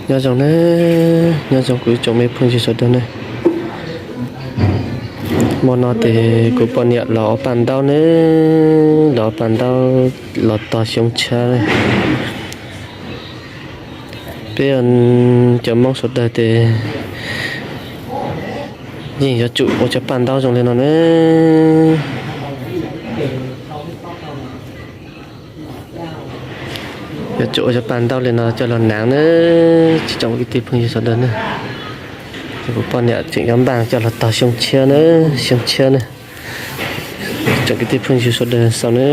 Nyob zoo na, nyob zoo kuv tsoom me phooj ywg sawv daws na. Hmo no ces kuv poj niam los ua paj ntaub na, los ua paj ntaub los tog xyoob tshab na. Peb cov Hmoob sawv daws ces yeej yuav tsum ua cov paj ntaub zoo li no na. Yuav tsum ua cov paj ntaub li no coj los hnav na, tsis tsoom kwv tij phooj ywg sawv daws na. Ces kuv poj niam tseem yuav npaj coj los tog xyoob tshiab na, xyoob tshiab na. Tsoom kwv tij phooj ywg sawv daws xaus na.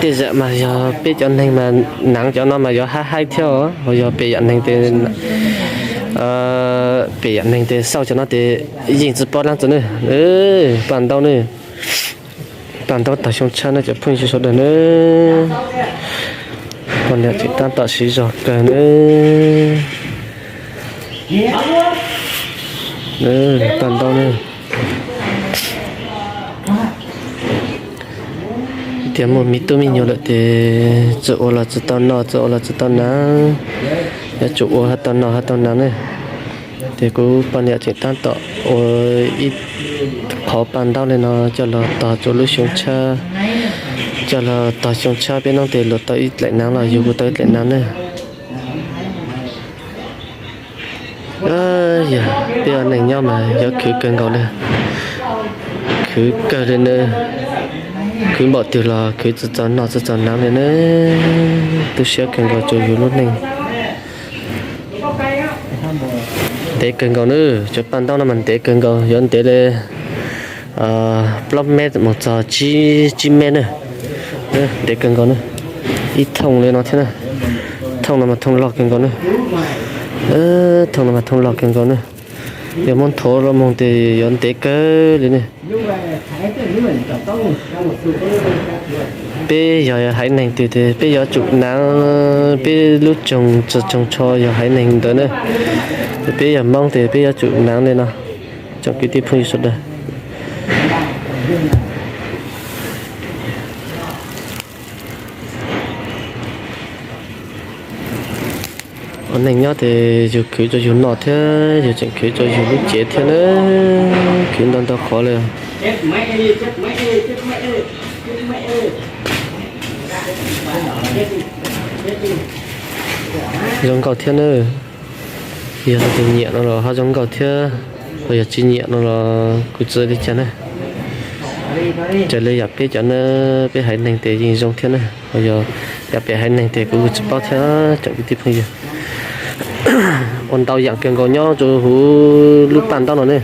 Tej zaum mas yog peb cov neeg mas hnav cov no mas yuav haib haib thiab os, yog pem yam neeg ces, pem yam neeg ces xauj cov no ces yeej tsis paub dlaab tsi ne. Paj ntaub ne, paj ntaub tog xyoob tshab na cov phooj ywg sawv daws na. Poj niam tseem tab tom siv zog kawg na. Paj ntaub ne. Tias muaj me tub me nyuam lawm ces txawm ua los tsis tau noj, txawm ua los tsis tau hnav, yuav tsum ua hab tau noj hab tau hnav ne. Ces kuv poj niam tseem tab tom ua ib qhov paj ntaub li no coj los tog rua lub xyoob tshab, coj los tog xyoob tshab peb noob tes luas tau ib dlaim hnav los yug kuj tau ib dlaim hnav ne. Yog peb ua neej nyob mas yuav khwv kawg nkaus li, khwv kawg li ne, khwv npaum twg los khwv tsis txaus noj tsis txaus hnav li ne, tu siab kawg nkaus rua yus lub neej. Ntev kawg nkaus na, cov paj ntaub no mas ntev kawg nkaus, yuav ntev li plaub mev mus txog tsib mev na. Ntev kawg nkaus na, ib thooj li no thiab na, thooj no mas thooj loj kawg nkaus na, thooj no mas thooj loj kawg nkaus na, yog muab nthuav los moog tes yuav ntev kawg li ne. Peb yog haiv neeg twg tes peb yuav tsum hnav, peb lub tsoog tsoog tsho yog haiv neeg ntawd na, peb yog Moob tes peb yuav tsum hnav li no, tsoom kwv tij phooj ywg sawv daws. Ua neej nyob tes yus khwv rua yus noj thiab yus tseem khwv rua yus lub cev thiab na, khwv ntau ntau qhov li. Zoo nkauj thiab na, yog leej twg nyiam no los ho zoo nkauj thiab, ho yog tsis nyiam no los kuj tsis ua li cas na. Raws li yam peb cov na, peb haiv neeg tes yeej zoo thiab na, ho yog yam pem haiv neeg tes kuv kuj tsis paub thiab tsoom kwv tij phooj ywg. Ua ntau yam kawg nkaus nyob rua huv lub paj ntaub no ne,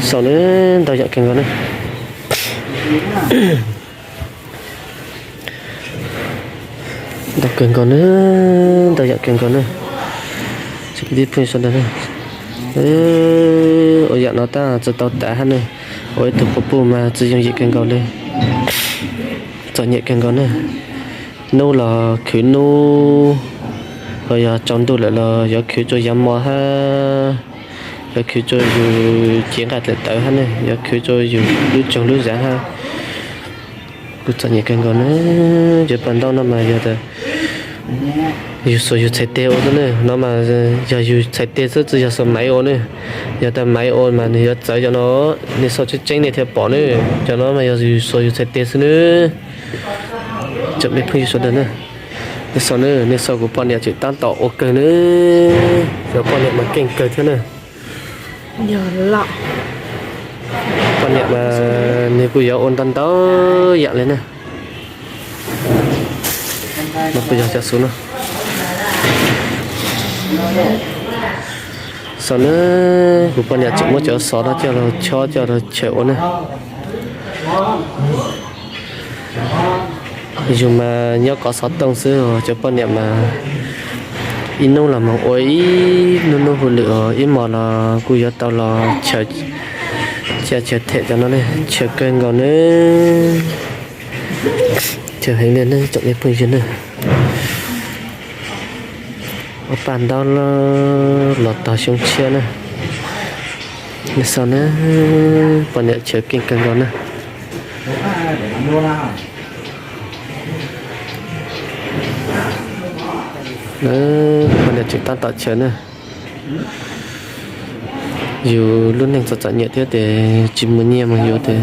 xaus na, ntau yam kawg nkaus na. Ntau kawg nkaus na, ntau yam kawg nkaus na, tsoom kwv tij phooj ywg sawv daws na. Ua yam no tab tsis tau tav hab ne, ua ib tug quas puj mas tsis yooj yim kawg nkaus li, txom nyem kawg nkaus na. Nub los khwv nub, ho yog tsaus ntuj lawm los yuav khwv rua yav mos hab, yuav khwv rua yus cev nqaij dlaim tawv hab ne, yuav khwv rua yus lub tsoog lub zag hab. Kuj txom nyem kawg nkaus na, cov paj ntaub no mas yog tas yus xuas yus txhais teg ua xwb ne, no mas yog yus txhais teg xwb tsis yog xuas maiv ua ne, yog tas maiv ua mas nws yuav txawv cov no, nej xauj tseeb tseeb nej thiaj pom ne, cov no mas yog yus xuas yus txhais teg xwb ne. Tsoom me phooj ywg sawv daws na, nej xauj ne, nej xauj kuv poj niam tseem tab tom ua kawg ne, cov poj niam mas keej kawg thiab ne. Poj niam mas nws kuj yuav ua ntau ntau yam li na. No puas yog cov xus no? Xaus na, kuv poj niam tseem muab cov xov no coj los chob coj los chaws ua na. Yus mas nyob kov xov tooj xwb, cov poj niam mas ib hnub los moog ua ib hnub hnub hauj lwm, ib hmos los kuj yuav tau los chaws, chaws them cov no ne, chaws kawg nkaus ne. Chaws heev li ne tsoom me phooj ywg ne. Ua paj ntaub los tog xyoob tshiab na. Nej xauj na, poj niam chaws keej kawg nkaus na. Poj niam tseem tab tom chaw na. Yus lub neej txom txom nyem thiab ces tsis muaj nyiaj mas yus ces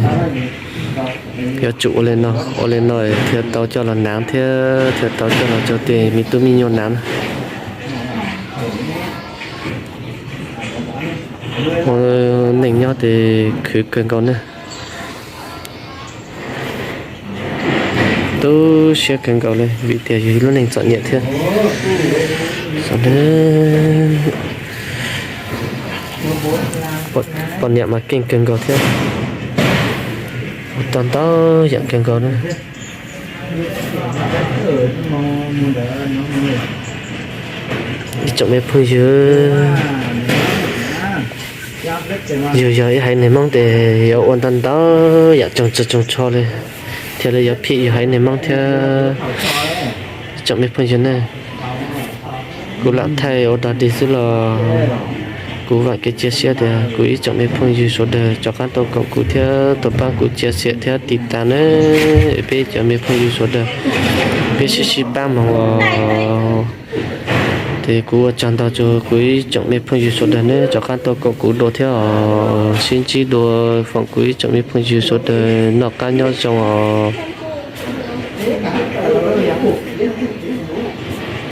yuav tsum ua li no, ua li no thiaj tau coj los hnav thiab thiaj tau coj los rau tej me tub me nyuam hnav na. Ua neej nyob ces khwv kawg nkaus na. Tu siab kawg nkaus li vim tias yus lub neej txom nyem thiab. Poj niam mas keej kawg nkaus thiab, ua tau ntau yam kawg nkaus na. Ib tsoom me phooj ywg, yus yog ib haiv neeg Hmoob ces yuav ua ntau ntau yam tsoos tsawg tsoos tsho li, thiaj li yuav phim yus haiv neeg Hmoob thiab. Ib tsoom me phooj ywg ne, kuv lam thaij ua dog dig xwb los kuv vam kev cia siab tias kuv ib tsoom me phooj ywg sawv daws rov qab tau koom kuv thiab tau pab kuv chia sẻ thiab tiv tas na. Peb cov me phooj ywg sawv daws, peb sib sib pab moog os. Ces kuv ua tsaug ntau rau kuv ib tsoom me phooj ywg sawv daws neb rov qab tau koom kuv dua thiab os. Sib ntsib dua, foom kuv ib tsoom me phooj ywg sawv daws noj qab nyob zoo os.